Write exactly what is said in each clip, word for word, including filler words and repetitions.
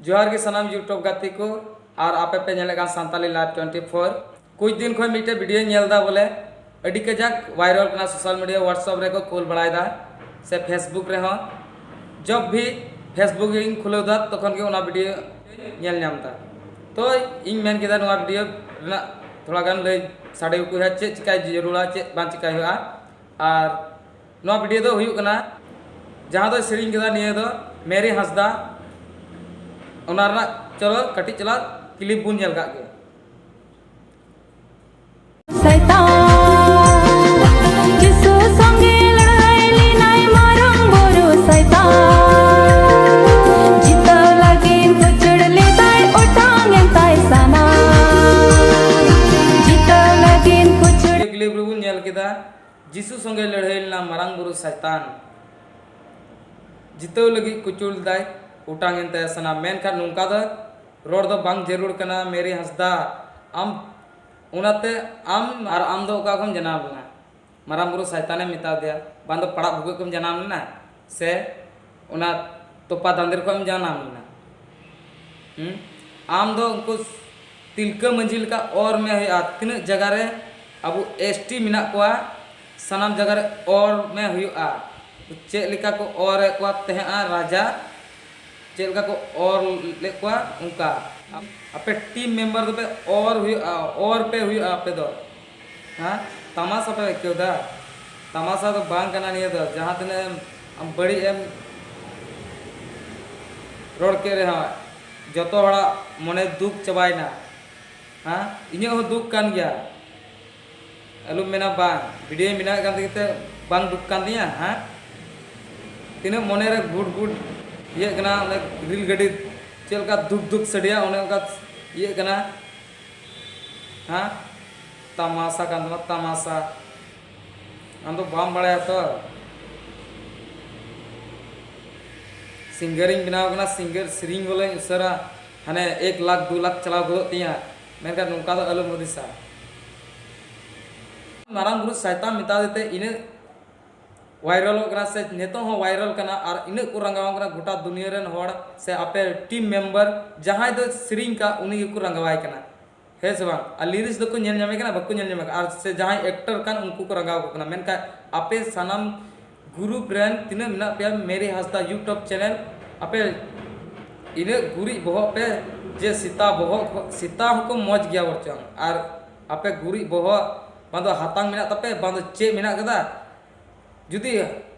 ᱡᱚᱦᱟᱨ ᱜᱮ ᱥᱟᱱᱟᱢ YouTube ᱜᱟᱛᱮ ᱠᱚ, ᱟᱨ ᱟᱯᱮ ᱯᱮ ᱧᱮᱞᱮᱫ ᱠᱟᱱ ᱥᱟᱱᱛᱟᱞᱤ ᱞᱟᱭᱤᱵᱷ ᱴᱩᱭᱮᱱᱴᱤ ᱯᱷᱳᱨ᱾ ᱠᱩᱪ ᱫᱤᱱ ᱠᱷᱚᱱ ᱢᱤᱫᱴᱮᱡ ᱵᱷᱤᱰᱤᱭᱳᱧ ᱧᱮᱞ ᱮᱫᱟ, ᱵᱚᱞᱮ ᱟᱹᱰᱤ ᱠᱟᱡᱟᱠ ᱵᱷᱟᱭᱨᱟᱞ ᱠᱟᱱᱟ, ᱥᱳᱥᱟᱞ ᱢᱤᱰᱤᱭᱟ WhatsApp ᱨᱮᱠᱚ ᱠᱩᱞ ᱵᱟᱲᱟᱭᱮᱫᱟ, ᱥᱮ Facebook ᱨᱮᱦᱚᱸ᱾ ᱡᱚᱵ ᱵᱷᱤ Facebook ᱤᱧ ᱠᱷᱩᱞᱟᱹᱣ ᱮᱫᱟ, ᱛᱚᱠᱷᱚᱱ ᱜᱮ ᱚᱱᱟ ᱵᱷᱤᱰᱤᱭᱳ ᱧᱮᱞ ᱧᱟᱢ ᱮᱫᱟ᱾ ᱛᱚ ᱤᱧ ᱢᱮᱱ ᱠᱮᱫᱟ ᱱᱚᱣᱟ ᱵᱷᱤᱰᱤᱭᱳ ᱨᱮᱱᱟᱜ ᱛᱷᱚᱲᱟ ᱜᱟᱱ ᱞᱟᱹᱭ ᱥᱟᱰᱮ ᱟᱠᱚ ᱦᱩᱭᱩᱜᱼᱟ, ᱪᱮᱫ ᱪᱤᱠᱟᱭ ᱡᱟᱹᱨᱩᱲᱟ, ᱪᱮᱫ ᱵᱟᱝ ᱪᱤᱠᱟᱭ ᱦᱩᱭᱩᱜᱼᱟ᱾ ᱟᱨ ᱱᱚᱣᱟ ᱵᱷᱤᱰᱤᱭᱳ ᱫᱚ ᱦᱩᱭᱩᱜ ᱠᱟᱱᱟ, ᱡᱟᱦᱟᱸ ᱫᱚᱭ ᱥᱮᱨᱮᱧ ᱠᱮᱫᱟ, ᱱᱤᱭᱟᱹ ᱫᱚ ᱢᱮᱨᱤ ᱦᱟᱸᱥᱫᱟ, ᱚᱱᱟ ᱨᱮᱱᱟᱜ ᱪᱚᱞᱚ ᱠᱟᱹᱴᱤᱡ ᱪᱟᱞᱟᱜ ᱠᱞᱤᱯ ᱵᱚᱱ ᱧᱮᱞ ᱠᱟᱜ ᱜᱮ᱾ ᱥᱟᱭᱛᱟᱱ ᱡᱤᱥᱩ ᱥᱚᱸᱜᱮ ᱞᱟᱹᱲᱦᱟᱹᱭ ᱞᱮᱱᱟᱭ ᱢᱟᱨᱟᱝ ᱵᱩᱨᱩ ᱥᱟᱭᱛᱟᱱ᱾ ᱡᱤᱛᱟᱹᱣ ᱞᱟᱹᱜᱤᱫ ᱠᱩᱪᱩᱲ ᱞᱮᱫᱟᱭ ᱚᱴᱟᱝ ᱮᱱ ᱛᱟᱭ ᱥᱟᱱᱟᱢ᱾ ᱡᱤᱛᱟᱹᱣ ᱞᱟᱹᱜᱤᱫ ᱠᱩᱪᱩᱲ ᱵᱷᱤᱰᱤᱭᱳ ᱠᱞᱤᱯ ᱨᱮᱵᱚᱱ ᱧᱮᱞ ᱠᱮᱫᱟ, ᱡᱤᱥᱩ ᱥᱚᱸᱜᱮ ᱞᱟᱹᱲᱦᱟᱹᱭ ᱞᱮᱱᱟ ᱢᱟᱨᱟᱝ ᱵᱩᱨᱩ ᱥᱟᱭᱛᱟᱱ᱾ ᱡᱤᱛᱟᱹᱣ ᱞᱟᱹᱜᱤᱫ ᱠᱩᱪᱩᱲ ᱞᱮᱫᱟᱭ, ᱚᱴᱟᱝ ᱮᱱ ᱛᱟᱭᱟ ᱥᱟᱱᱟᱢ᱾ ᱢᱮᱱᱠᱷᱟᱱ ᱱᱚᱝᱠᱟ ᱫᱚ ᱨᱚᱲ ᱫᱚ ᱵᱟᱝ ᱡᱟᱹᱨᱩᱲ ᱠᱟᱱᱟ ᱢᱮᱨᱤ ᱦᱟᱸᱥᱫᱟ᱾ ᱟᱢ ᱚᱱᱟᱛᱮ ᱟᱢ ᱟᱨ ᱟᱢ ᱫᱚ ᱚᱠᱟ ᱠᱷᱚᱱ ᱡᱟᱱᱟᱢ ᱞᱮᱱᱟ? ᱢᱟᱨᱟᱝ ᱵᱩᱨᱩ ᱥᱟᱭᱛᱟᱱᱮ ᱢᱮᱛᱟ ᱫᱮᱭᱟ, ᱵᱟᱝ ᱫᱚ ᱯᱟᱲᱟᱜ ᱵᱷᱩᱜᱟᱹᱜ ᱠᱷᱚᱱ ᱡᱟᱱᱟᱢ ᱞᱮᱱᱟ, ᱥᱮ ᱚᱱᱟ ᱛᱚᱯᱟ ᱫᱟᱸᱫᱮᱨ ᱠᱷᱚᱱ ᱮᱢ ᱡᱟᱱᱟᱢ ᱞᱮᱱᱟ? ᱦᱩᱸ? ᱟᱢ ᱫᱚ ᱩᱱᱠᱩ ᱛᱤᱞᱠᱟᱹ ᱢᱟᱹᱡᱷᱤ ᱞᱮᱠᱟ ᱚᱨ ᱢᱮ ᱦᱩᱭᱩᱜᱼᱟ᱾ ᱛᱤᱱᱟᱹᱜ ᱡᱟᱭᱜᱟ ᱨᱮ ᱟᱵᱚ ST ᱢᱮᱱᱟᱜ ᱠᱚᱣᱟ, ᱥᱟᱱᱟᱢ ᱡᱟᱭᱜᱟ ᱨᱮ ᱚᱨ ᱢᱮ ᱦᱩᱭᱩᱜᱼᱟ᱾ ᱪᱮᱫ ᱞᱮᱠᱟ ᱠᱚ ᱚᱨ ᱮᱫ ᱠᱚᱣᱟ ᱛᱟᱦᱮᱸᱜᱼᱟ ᱨᱟᱡᱟ, ᱪᱮᱫ ᱞᱮᱠᱟ ᱠᱚ ᱚᱨ ᱞᱮᱫ ᱠᱚᱣᱟ ᱚᱱᱠᱟ᱾ ᱟᱯᱮ ᱴᱤᱢ ᱢᱮᱢᱵᱟᱨ ᱫᱚᱯᱮ ᱚᱨ ᱦᱩᱭᱩᱜᱼᱟ, ᱚᱨ ᱯᱮ ᱦᱩᱭᱩᱜᱼᱟ ᱟᱯᱮ ᱫᱚ᱾ ᱦᱮᱸ, ᱛᱟᱢᱟᱥᱟ ᱯᱮ ᱟᱹᱭᱠᱟᱹᱣ ᱫᱟ? ᱛᱟᱢᱟᱥᱟ ᱫᱚ ᱵᱟᱝ ᱠᱟᱱᱟ ᱱᱤᱭᱟᱹ ᱫᱚ᱾ ᱡᱟᱦᱟᱸ ᱛᱤᱱᱟᱹᱜ ᱮᱢ, ᱟᱢ ᱵᱟᱹᱲᱤᱡ ᱮᱢ ᱨᱚᱲ ᱠᱮᱫ ᱨᱮᱦᱚᱸ, ᱡᱚᱛᱚ ᱦᱚᱲᱟᱜ ᱢᱚᱱᱮ ᱫᱩᱠ ᱪᱟᱵᱟᱭᱮᱱᱟ᱾ ᱦᱮᱸ, ᱤᱧᱟᱹᱜ ᱦᱚᱸ ᱫᱩᱠ ᱠᱟᱱ ᱜᱮᱭᱟ᱾ ᱟᱞᱚᱢ ᱢᱮᱱᱟ ᱵᱟᱝ, ᱵᱷᱤᱰᱤᱭᱳᱧ ᱵᱮᱱᱟᱣᱮᱫ ᱠᱟᱱ ᱛᱮᱜᱮ ᱛᱮ ᱵᱟᱝ ᱫᱩᱠ ᱠᱟᱱ ᱛᱤᱧᱟᱹ᱾ ᱦᱮᱸ, ᱛᱤᱱᱟᱹᱜ ᱢᱚᱱᱮᱨᱮ ᱜᱩᱰ ᱜᱩᱰ ᱤᱭᱟᱹᱜ ᱠᱟᱱᱟ, ᱚᱱᱮ ᱨᱮᱞ ᱜᱟᱹᱰᱤ ᱪᱮᱫ ᱞᱮᱠᱟ ᱫᱩᱠ ᱫᱩᱠ ᱥᱟᱰᱮᱭᱟ, ᱚᱱᱮ ᱚᱱᱠᱟ ᱤᱭᱟᱹᱜ ᱠᱟᱱᱟ᱾ ᱦᱮᱸ, ᱛᱟᱢᱟᱥᱟ ᱠᱟᱱ ᱛᱟᱢᱟ, ᱛᱟᱢᱟᱥᱟ᱾ ᱟᱢ ᱫᱚ ᱵᱟᱢ ᱵᱟᱲᱟᱭᱟ ᱛᱚ᱾ ᱥᱤᱝᱜᱟᱨᱤᱧ ᱵᱮᱱᱟᱣ ᱠᱟᱱᱟ, ᱥᱤᱝᱜᱟᱨ, ᱥᱮᱨᱮᱧ ᱵᱚᱞᱮᱧ ᱩᱥᱟᱹᱨᱟ, ᱦᱟᱱᱮ ᱮᱠ ᱞᱟᱠᱷ ᱫᱩ ᱞᱟᱠᱷ ᱪᱟᱞᱟᱣ ᱜᱚᱫᱚᱜ ᱛᱤᱧᱟ, ᱢᱮᱱᱠᱷᱟᱱ ᱱᱚᱝᱠᱟ ᱫᱚ ᱟᱞᱚᱢ ᱦᱩᱫᱤᱥᱟ᱾ ᱢᱟᱨᱟᱝ ᱵᱩᱨᱩ ᱥᱟᱭᱛᱟᱱ ᱢᱮᱛᱟ ᱫᱮᱛᱮ ᱤᱱᱟᱹᱜ ᱵᱷᱟᱭᱨᱟᱞᱚᱜ ᱠᱟᱱᱟ ᱥᱮ ᱱᱤᱛᱚᱜ ᱦᱚᱸ ᱵᱷᱟᱭᱨᱟᱞ ᱠᱟᱱᱟ, ᱟᱨ ᱤᱱᱟᱹᱜ ᱠᱚ ᱨᱟᱸᱜᱟᱣᱟᱢ ᱠᱟᱱᱟ ᱜᱚᱴᱟ ᱫᱩᱱᱤᱭᱟᱹ ᱨᱮᱱ ᱦᱚᱲ ᱥᱮ ᱟᱯᱮ ᱴᱤᱢ ᱢᱮᱢᱵᱟᱨ ᱡᱟᱦᱟᱸᱭ ᱫᱚ ᱥᱮᱨᱮᱧ ᱠᱟᱜ ᱩᱱᱤ ᱜᱮᱠᱚ ᱨᱟᱸᱜᱟᱣᱟᱭ ᱠᱟᱱᱟ, ᱦᱮᱸ ᱥᱮ ᱵᱟᱝ? ᱟᱨ ᱞᱤᱨᱤᱠᱥ ᱫᱚᱠᱚ ᱧᱮᱞ ᱧᱟᱢᱮ ᱠᱟᱱᱟ, ᱵᱟᱠᱚ ᱧᱮᱞ ᱧᱟᱢᱮ ᱠᱟᱱᱟ, ᱟᱨ ᱥᱮ ᱡᱟᱦᱟᱸᱭ ᱮᱠᱴᱟᱨ ᱠᱟᱱ ᱩᱱᱠᱩ ᱠᱚ ᱨᱟᱸᱜᱟᱣ ᱠᱚ ᱠᱟᱱᱟ᱾ ᱢᱮᱱᱠᱷᱟᱱ ᱟᱯᱮ ᱥᱟᱱᱟᱢ ᱜᱨᱩᱯ ᱨᱮᱱ ᱛᱤᱱᱟᱹᱜ ᱢᱮᱱᱟᱜ ᱯᱮᱭᱟ ᱢᱮᱨᱤ ᱦᱟᱸᱥᱫᱟ YouTube ᱪᱮᱱᱮᱞ, ᱟᱯᱮ ᱤᱱᱟᱹᱜ ᱜᱩᱨᱤᱡ ᱵᱚᱦᱚᱜ ᱯᱮ ᱡᱮ ᱥᱮᱛᱟ ᱵᱚᱦᱚᱜ ᱠᱷᱚ-, ᱥᱮᱛᱟ ᱦᱚᱸᱠᱚ ᱢᱚᱡᱽ ᱜᱮᱭᱟ ᱵᱚᱨᱪᱚᱝ, ᱟᱨ ᱟᱯᱮ ᱜᱩᱨᱤᱡ ᱵᱚᱦᱚᱜ ᱵᱟᱝ ᱫᱚ ᱦᱟᱛᱟᱝ ᱢᱮᱱᱟᱜ ᱛᱟᱯᱮ ᱵᱟᱝ ᱫᱚ ᱪᱮᱫ ᱢᱮᱱᱟᱜ ᱠᱟᱫᱟ᱾ ᱡᱩᱫᱤ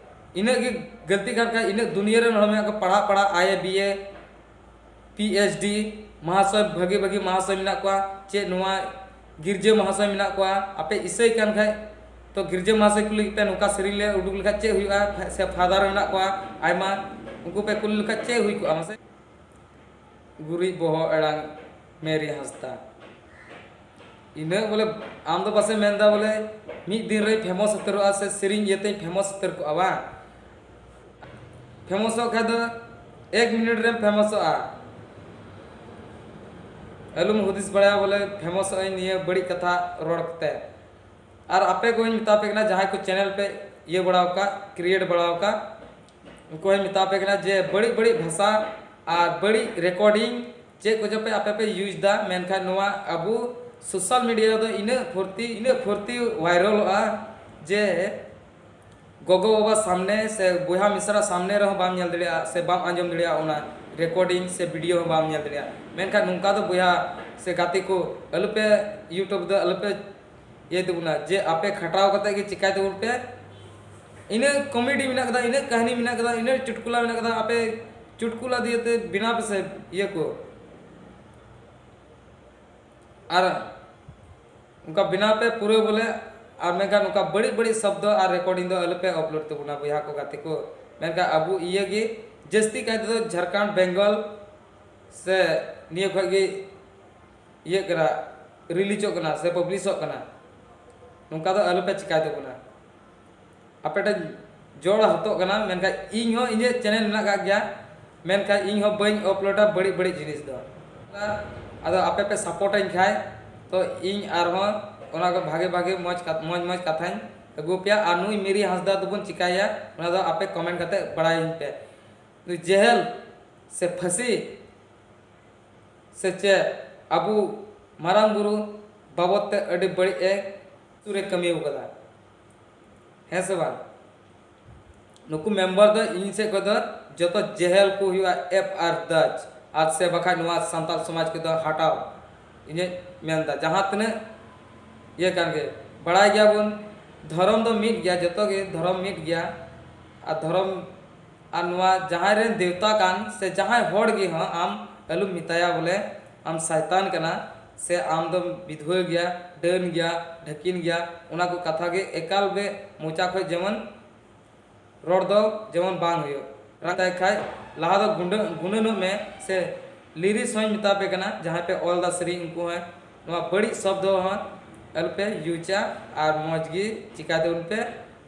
ᱤᱱᱟᱹᱜ ᱜᱮ ᱜᱟᱹᱞᱛᱤ ᱠᱟᱱ ᱠᱷᱟᱡ, ᱤᱱᱟᱹᱜ ᱫᱩᱱᱤᱭᱟᱹ ᱨᱮᱱ ᱦᱚᱲ ᱢᱮᱱᱟᱜ ᱠᱚᱣᱟ ᱯᱟᱲᱦᱟᱜ ᱯᱟᱲᱦᱟᱜ ᱟᱭ A B A P H D ᱢᱟᱦᱟᱥᱚᱭ, ᱵᱷᱟᱹᱜᱤ ᱵᱷᱟᱹᱜᱤ ᱢᱟᱦᱟᱥᱚᱭ ᱢᱮᱱᱟᱜ ᱠᱚᱣᱟ, ᱪᱮᱫ ᱱᱚᱣᱟ ᱜᱤᱨᱡᱟᱹ ᱢᱟᱦᱟᱥᱚᱭ ᱢᱮᱱᱟᱜ ᱠᱚᱣᱟ, ᱟᱯᱮ ᱤᱥᱟᱹᱭ ᱠᱟᱱ ᱠᱷᱟᱡ ᱛᱚ ᱜᱤᱨᱡᱟᱹ ᱢᱟᱦᱟᱥᱚᱭ ᱠᱩᱞᱤ ᱯᱮ, ᱱᱚᱝᱠᱟ ᱥᱮᱨᱮᱧ ᱞᱮ ᱩᱰᱩᱠ ᱞᱮᱠᱷᱟᱡ ᱪᱮᱫ ᱦᱩᱭᱩᱜᱼᱟ? ᱥᱮ ᱯᱷᱟᱫᱟᱨ ᱢᱮᱱᱟᱜ ᱠᱚᱣᱟ ᱟᱭᱢᱟ, ᱩᱱᱠᱩ ᱯᱮ ᱠᱩᱞᱤ ᱞᱮᱠᱷᱟᱡ ᱪᱮᱫ ᱦᱩᱭ ᱠᱚᱜᱼᱟ ᱢᱟᱥᱮ? ᱜᱩᱨᱤᱡ ᱵᱚᱦᱚᱜ ᱮᱲᱟᱝ ᱢᱮᱨᱤ ᱦᱟᱸᱥᱫᱟ᱾ ᱤᱱᱟᱹ ᱵᱚᱞᱮ ᱟᱢ ᱫᱚ ᱯᱟᱥᱮ ᱢᱮᱱᱫᱟ ᱵᱚᱞᱮ ᱢᱤᱫ ᱫᱤᱱ ᱨᱮ ᱯᱷᱮᱢᱚᱥ ᱩᱛᱟᱹᱨᱚᱜᱼᱟ ᱥᱮ ᱥᱮᱨᱮᱧ ᱤᱭᱟᱹᱛᱮᱧ ᱯᱷᱮᱢᱚᱥ ᱩᱛᱟᱹᱨ ᱠᱚᱜᱼᱟ ᱵᱟᱝ? ᱯᱷᱮᱢᱚᱥᱚᱜ ᱠᱷᱟᱡ ᱫᱚ ᱮᱠ ᱢᱤᱱᱤᱴ ᱨᱮᱢ ᱯᱷᱮᱢᱚᱥᱚᱜᱼᱟ᱾ ᱟᱞᱚᱢ ᱦᱩᱫᱤᱥ ᱵᱟᱲᱟᱭᱟ ᱵᱚᱞᱮ ᱯᱷᱮᱢᱚᱥᱚᱜ ᱟᱹᱧ, ᱱᱤᱭᱟᱹ ᱵᱟᱹᱲᱤᱡ ᱠᱟᱛᱷᱟ ᱨᱚᱲ ᱠᱟᱛᱮ᱾ ᱟᱨ ᱟᱯᱮ ᱠᱚᱧ ᱢᱮᱛᱟ ᱯᱮ ᱠᱟᱱᱟ, ᱡᱟᱦᱟᱸᱭ ᱠᱚ ᱪᱮᱱᱮᱞ ᱯᱮ ᱤᱭᱟᱹ ᱵᱟᱲᱟᱣ ᱠᱟᱜ, ᱠᱨᱤᱭᱮᱴ ᱵᱟᱲᱟᱣ ᱠᱟᱜ, ᱩᱱᱠᱩ ᱦᱚᱸᱧ ᱢᱮᱛᱟ ᱯᱮ ᱠᱟᱱᱟ ᱡᱮ ᱵᱟᱹᱲᱤᱡ ᱵᱟᱹᱲᱤᱡ ᱵᱷᱟᱥᱟ ᱟᱨ ᱵᱟᱹᱲᱤᱡ ᱨᱮᱠᱚᱨᱰᱤᱝ ᱪᱮᱫ ᱠᱚᱪᱚ ᱯᱮ ᱟᱯᱮ ᱯᱮ ᱤᱭᱩᱡᱽ ᱫᱟ, ᱢᱮᱱᱠᱷᱟᱱ ᱱᱚᱣᱟ ᱟᱵᱚ ᱥᱳᱥᱟᱞ ᱢᱤᱰᱤᱭᱟ ᱨᱮᱫᱚ ᱤᱱᱟᱹᱜ ᱯᱷᱩᱨᱛᱤ, ᱤᱱᱟᱹᱜ ᱯᱷᱩᱨᱛᱤ ᱵᱷᱟᱭᱨᱟᱞᱚᱜᱼᱟ ᱡᱮ ᱜᱚᱜᱚ ᱵᱟᱵᱟ ᱥᱟᱢᱱᱮ ᱥᱮ ᱵᱚᱭᱦᱟ ᱢᱤᱥᱨᱟ ᱥᱟᱢᱱᱮ ᱨᱮᱦᱚᱸ ᱵᱟᱢ ᱧᱮᱞ ᱫᱟᱲᱮᱭᱟᱜᱼᱟ ᱥᱮ ᱵᱟᱢ ᱟᱸᱡᱚᱢ ᱫᱟᱲᱮᱭᱟᱜᱼᱟ, ᱚᱱᱟ ᱨᱮᱠᱚᱨᱰᱤᱝ ᱥᱮ ᱵᱷᱤᱰᱤᱭᱳ ᱦᱚᱸ ᱵᱟᱢ ᱧᱮᱞ ᱫᱟᱲᱮᱭᱟᱜᱼᱟ᱾ ᱢᱮᱱᱠᱷᱟᱱ ᱱᱚᱝᱠᱟ ᱫᱚ ᱵᱚᱭᱦᱟ ᱥᱮ ᱜᱟᱛᱮ ᱠᱚ ᱟᱞᱚᱯᱮ, ᱤᱭᱩᱴᱩᱵᱽ ᱫᱚ ᱟᱞᱚᱯᱮ ᱤᱭᱟᱹᱭ ᱛᱟᱵᱚᱱᱟ ᱡᱮ ᱟᱯᱮ ᱠᱷᱟᱴᱟᱣ ᱠᱟᱛᱮ ᱜᱮ ᱪᱤᱠᱟᱭ ᱛᱟᱵᱚᱱ ᱯᱮ᱾ ᱤᱱᱟᱹ ᱠᱚᱢᱮᱰᱤ ᱢᱮᱱᱟᱜ ᱠᱟᱫᱟ, ᱤᱱᱟᱹ ᱠᱟᱹᱦᱱᱤ ᱢᱮᱱᱟᱜ ᱠᱟᱫᱟ, ᱤᱱᱟᱹ ᱪᱩᱴᱠᱩᱞᱟ ᱢᱮᱱᱟᱜ ᱠᱟᱫᱟ, ᱟᱯᱮ ᱪᱩᱴᱠᱩᱞᱟ ᱫᱤᱭᱮ ᱛᱮ ᱵᱮᱱᱟᱣ ᱯᱮᱥᱮ ᱤᱭᱟᱹ ᱠᱚ᱾ ᱟᱨ ᱚᱱᱠᱟ ᱵᱮᱱᱟᱣ ᱯᱮ ᱯᱩᱨᱟᱹ ᱵᱚᱞᱮ᱾ ᱟᱨ ᱢᱮᱱᱠᱷᱟᱱ ᱚᱱᱠᱟ ᱵᱟᱹᱲᱤᱡ ᱵᱟᱹᱲᱤᱡ ᱥᱚᱵᱫᱚ ᱟᱨ ᱨᱮᱠᱚᱨᱰᱤᱝ ᱫᱚ ᱟᱞᱚᱯᱮ ᱟᱯᱞᱳᱰ ᱛᱟᱵᱚᱱᱟ ᱵᱚᱭᱦᱟ ᱠᱚ ᱜᱟᱛᱮ ᱠᱚ᱾ ᱢᱮᱱᱠᱷᱟᱱ ᱟᱵᱚ ᱤᱭᱟᱹ ᱜᱮ ᱡᱟᱹᱥᱛᱤ ᱠᱟᱭ ᱛᱮᱫᱚ ᱡᱷᱟᱲᱠᱷᱚᱸᱰ ᱵᱮᱝᱜᱚᱞ ᱥᱮ ᱱᱤᱭᱟᱹ ᱠᱷᱚᱡ ᱜᱮ ᱤᱭᱟᱹᱜ ᱠᱟᱱᱟ, ᱨᱤᱞᱤᱡᱚᱜ ᱠᱟᱱᱟ ᱥᱮ ᱯᱟᱵᱽᱞᱤᱥᱚᱜ ᱠᱟᱱᱟ᱾ ᱱᱚᱝᱠᱟ ᱫᱚ ᱟᱞᱚᱯᱮ ᱪᱤᱠᱟᱭ ᱛᱟᱵᱚᱱᱟ᱾ ᱟᱯᱮ ᱴᱷᱮᱱ ᱡᱚᱲ ᱦᱟᱛᱚᱜ ᱠᱟᱱᱟ, ᱢᱮᱱᱠᱷᱟᱱ ᱤᱧ ᱦᱚᱸ ᱤᱧᱟᱹᱜ ᱪᱮᱱᱮᱞ ᱢᱮᱱᱟᱜ ᱠᱟᱜ ᱜᱮᱭᱟ, ᱢᱮᱱᱠᱷᱟᱱ ᱤᱧ ᱦᱚᱸ ᱵᱟᱹᱧ ᱟᱯᱞᱳᱰᱟ ᱵᱟᱹᱲᱤᱡ ᱵᱟᱹᱲᱤᱡ ᱡᱤᱱᱤᱥ ᱫᱚ᱾ ᱟᱫᱚ ᱟᱯᱮ ᱯᱮ ᱥᱟᱯᱳᱨᱴᱟᱹᱧ ᱠᱷᱟᱡ ᱛᱚ ᱤᱧ ᱟᱨᱦᱚᱸ ᱚᱱᱟ ᱠᱚ ᱵᱷᱟᱜᱮ ᱵᱷᱟᱜᱮ ᱢᱚᱡᱽ ᱠᱟᱛ-, ᱢᱚᱡᱽ ᱢᱚᱡᱽ ᱠᱟᱛᱷᱟᱧ ᱟᱹᱜᱩ ᱯᱮᱭᱟ᱾ ᱟᱨ ᱱᱩᱭ ᱢᱤᱨᱤ ᱦᱟᱸᱥᱫᱟ ᱫᱚᱵᱚᱱ ᱪᱤᱠᱟᱹᱭᱟ, ᱚᱱᱟ ᱫᱚ ᱟᱯᱮ ᱠᱚᱢᱮᱱᱴ ᱠᱟᱛᱮ ᱵᱟᱲᱟᱭᱟᱹᱧ ᱯᱮ᱾ ᱱᱩᱭ ᱡᱮᱦᱮᱞ ᱥᱮ ᱯᱷᱟᱹᱥᱤ ᱥᱮ ᱪᱮᱫ ᱟᱵᱚ ᱢᱟᱨᱟᱝ ᱵᱩᱨᱩ ᱵᱟᱵᱚᱫ ᱛᱮ ᱟᱹᱰᱤ ᱵᱟᱹᱲᱤᱡ ᱮ ᱥᱩᱨᱮ ᱠᱟᱹᱢᱤ ᱟᱠᱟᱫᱟ, ᱦᱮᱸ ᱥᱮ ᱵᱟᱝ? ᱱᱩᱠᱩ ᱢᱮᱢᱵᱟᱨ ᱫᱚ ᱤᱧ ᱥᱮᱫ ᱠᱷᱚᱱ ᱫᱚ ᱡᱚᱛᱚ ᱡᱮᱦᱮᱞ ᱠᱚ ᱦᱩᱭᱩᱜᱼᱟ, ᱮᱯ ᱟᱨ ᱫᱟᱡᱽ, ᱟᱨ ᱥᱮ ᱵᱟᱠᱷᱟᱡ ᱱᱚᱣᱟ ᱥᱟᱱᱛᱟᱲ ᱥᱚᱢᱟᱡᱽ ᱠᱚᱫᱚ ᱦᱟᱴᱟᱣ᱾ ᱤᱧᱟᱹᱧ ᱢᱮᱱᱫᱟ, ᱡᱟᱦᱟᱸ ᱛᱤᱱᱟᱹᱜ ᱤᱭᱟᱹ ᱠᱟᱱ ᱜᱮ, ᱵᱟᱲᱟᱭ ᱜᱮᱭᱟᱵᱚᱱ ᱫᱷᱚᱨᱚᱢ ᱫᱚ ᱢᱤᱫ ᱜᱮᱭᱟ, ᱡᱚᱛᱚ ᱜᱮ ᱫᱷᱚᱨᱚᱢ ᱢᱤᱫ ᱜᱮᱭᱟ᱾ ᱟᱨ ᱫᱷᱚᱨᱚᱢ ᱟᱨ ᱱᱚᱣᱟ ᱡᱟᱦᱟᱸᱭ ᱨᱮᱱ ᱫᱮᱣᱛᱟ ᱠᱟᱱ ᱥᱮ ᱡᱟᱦᱟᱸᱭ ᱦᱚᱲ ᱜᱮ ᱦᱚᱸ ᱟᱢ ᱟᱞᱚᱢ ᱢᱮᱛᱟᱭᱟ ᱵᱚᱞᱮ ᱟᱢ ᱥᱟᱭᱛᱟᱱ ᱠᱟᱱᱟ ᱥᱮ ᱟᱢ ᱫᱚᱢ ᱵᱤᱫᱷᱣᱟᱹ ᱜᱮᱭᱟ, ᱰᱟᱹᱱ ᱜᱮᱭᱟ, ᱰᱷᱟᱹᱠᱤᱱ ᱜᱮᱭᱟ, ᱚᱱᱟ ᱠᱚ ᱠᱟᱛᱷᱟ ᱜᱮ ᱮᱠᱟᱞ ᱵᱮ ᱢᱚᱪᱟ ᱠᱷᱚᱡ ᱡᱮᱢᱚᱱ ᱨᱚᱲ ᱫᱚ ᱡᱮᱢᱚᱱ ᱵᱟᱝ ᱦᱩᱭᱩᱜ᱾ ᱨᱟᱜᱟᱭ ᱠᱷᱟᱡ ᱞᱟᱦᱟ ᱫᱚ ᱜᱩᱸᱰᱟᱹ-, ᱜᱩᱱᱟᱹᱱᱚᱜ ᱢᱮ ᱥᱮ ᱞᱤᱨᱤᱥ ᱦᱚᱸᱧ ᱢᱮᱛᱟ ᱯᱮ ᱠᱟᱱᱟ, ᱡᱟᱦᱟᱸᱭ ᱯᱮ ᱚᱞ ᱫᱟ ᱥᱮᱨᱮᱧ, ᱩᱱᱠᱩ ᱦᱚᱸ ᱱᱚᱣᱟ ᱵᱟᱹᱲᱤᱡ ᱥᱚᱵᱫᱚ ᱦᱚᱸ ᱟᱞᱚᱯᱮ ᱤᱭᱩᱡᱟ ᱟᱨ ᱢᱚᱡᱽ ᱜᱮ ᱪᱤᱠᱟ ᱛᱟᱵᱚᱱ ᱯᱮ᱾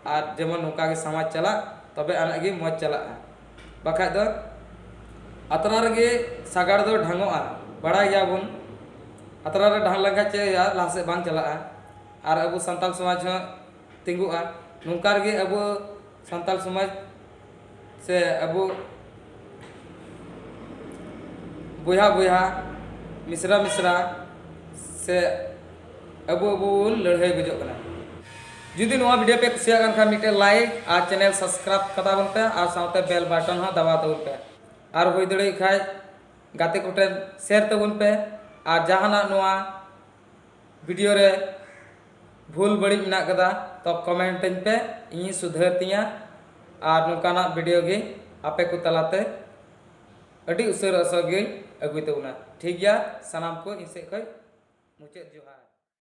ᱟᱨ ᱡᱮᱢᱚᱱ ᱱᱚᱝᱠᱟ ᱜᱮ ᱥᱚᱢᱟᱡᱽ ᱪᱟᱞᱟᱜ, ᱛᱚᱵᱮ ᱟᱱᱟᱜ ᱜᱮ ᱢᱚᱡᱽ ᱪᱟᱞᱟᱜᱼᱟ᱾ ᱵᱟᱠᱷᱟᱡ ᱫᱚ ᱟᱛᱨᱟ ᱨᱮᱜᱮ ᱥᱟᱜᱟᱲ ᱫᱚ ᱰᱷᱟᱝᱚᱜᱼᱟ, ᱵᱟᱲᱟᱭ ᱜᱮᱭᱟᱵᱚᱱ᱾ ᱟᱛᱨᱟ ᱨᱮ ᱰᱷᱟᱝ ᱞᱮᱱᱠᱷᱟᱡ ᱪᱮᱫ ᱦᱩᱭᱩᱜᱼᱟ? ᱞᱟᱦᱟ ᱥᱮᱫ ᱵᱟᱝ ᱪᱟᱞᱟᱜᱼᱟ᱾ ᱟᱨ ᱟᱵᱚ ᱥᱟᱱᱛᱟᱲ ᱥᱚᱢᱟᱡᱽ ᱦᱚᱸ ᱛᱤᱸᱜᱩᱜᱼᱟ᱾ ᱱᱚᱝᱠᱟ ᱨᱮᱜᱮ ᱟᱵᱚ ᱥᱟᱱᱛᱟᱲ ᱥᱚᱢᱟᱡᱽ ᱥᱮ ᱟᱵᱚ ᱵᱚᱭᱦᱟ ᱵᱚᱭᱦᱟ, ᱢᱤᱥᱨᱟ ᱢᱤᱥᱨᱟ ᱥᱮ ᱟᱵᱚ ᱟᱵᱚ ᱵᱚᱱ ᱞᱟᱹᱲᱦᱟᱹᱭ ᱜᱚᱡᱚᱜ ᱠᱟᱱᱟ᱾ ᱡᱩᱫᱤ ᱱᱚᱣᱟ ᱵᱷᱤᱰᱤᱭᱳ ᱯᱮ ᱠᱩᱥᱤᱭᱟᱜ ᱠᱟᱱ ᱠᱷᱟᱱ ᱢᱤᱫᱴᱮᱱ ᱞᱟᱭᱤᱠ ᱟᱨ ᱪᱮᱱᱮᱞ ᱥᱟᱵᱥᱠᱨᱟᱭᱤᱵ ᱠᱟᱛᱟ ᱵᱚᱱ ᱯᱮ ᱟᱨ ᱥᱟᱶᱛᱮ ᱵᱮᱞ ᱵᱟᱴᱚᱱ ᱦᱚᱸ ᱫᱟᱵᱟᱣ ᱛᱟᱵᱚᱱ ᱯᱮ᱾ ᱟᱨ ᱦᱩᱭ ᱫᱟᱲᱮᱭᱟᱜ ᱠᱷᱟᱡ ᱜᱟᱛᱮ ᱠᱚᱴᱷᱮᱱ ᱥᱮᱭᱟᱨ ᱛᱟᱵᱚᱱ ᱯᱮ᱾ ᱟᱨ ᱡᱟᱦᱟᱱᱟᱜ ᱱᱚᱣᱟ ᱵᱷᱤᱰᱤᱭᱳ ᱨᱮ ᱵᱷᱩᱞ ᱵᱟᱹᱲᱤᱡ ᱢᱮᱱᱟᱜ ᱠᱟᱫᱟ ᱛᱚ ᱠᱚᱢᱮᱱᱴ ᱟᱹᱧ ᱯᱮ, ᱤᱧᱤᱧ ᱥᱩᱫᱷᱟᱹᱨ ᱛᱤᱧᱟ᱾ ᱟᱨ ᱱᱚᱝᱠᱟᱱᱟᱜ ᱵᱷᱤᱰᱤᱭᱳ ᱜᱮ ᱟᱯᱮ ᱠᱚ ᱛᱟᱞᱟᱛᱮ ᱟᱹᱰᱤ ᱩᱥᱟᱹᱨᱟ ᱩᱥᱟᱹᱨᱟ ᱜᱮᱧ ᱟᱹᱜᱩᱭ ᱛᱟᱵᱚᱱᱟ᱾ ᱴᱷᱤᱠ ᱜᱮᱭᱟ, ᱥᱟᱱᱟᱢ ᱠᱚ ᱤᱧ ᱥᱮᱫ ᱠᱷᱚᱡ ᱢᱩᱪᱟᱹᱫ ᱡᱚᱦᱟᱨ᱾